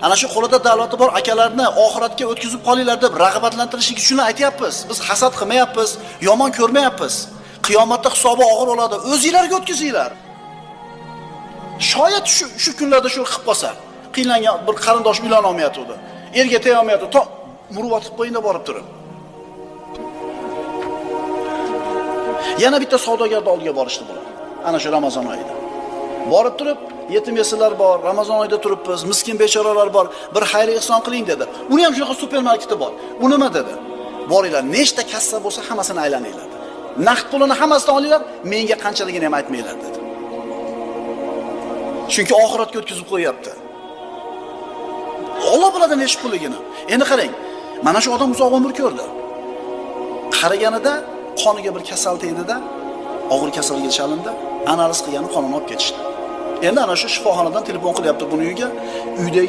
Ana shu qo'lida davlati bor akalarni oxiratga o'tkazib qolinglar deb rag'batlantirishlik uchun aytyapmiz. Biz hasad qilmayapmiz, yomon ko'rmayapmiz. Qiyomatda hisobi og'ir bo'ladi. O'zinglarga o'tkazinglar. Shoyat shu kunlarda shu qilib qolsa, qiynalgan bir qarindosh uylana olmayotdi. Erga tega olmayotdi. To murvat qilib qo'yingda borib turib. Yana bitta savdogarning oldiga borishdi bular. Ana shu Ramazon oyida. Borib turib, yetim yesirlar bor, Ramazon oyida turibmiz, miskin bechoralar bor, bir xayr ihson qiling dedi. Uni ham shunaqa supermarketi bor. U nima dedi? Boringlar, nechta kassa bo'lsa hammasini aylaninglar dedi. Naqd pulini hammasidan olinglar, menga qanchaligini ham aytmanglar dedi. Chunki oxiratga o'tkazib qo'yapti. Alloh biladi necha pulligini. Endi qarang, mana shu odam uzoq umr ko'rdi. Qaraganida qoniga bir kasal tegdida, og'ir kasalga chalindi, analiz qilgani qonini olib ketishdi. Endi ana shu shifoxonadan telefon qilyapti buni uyga. Uydagi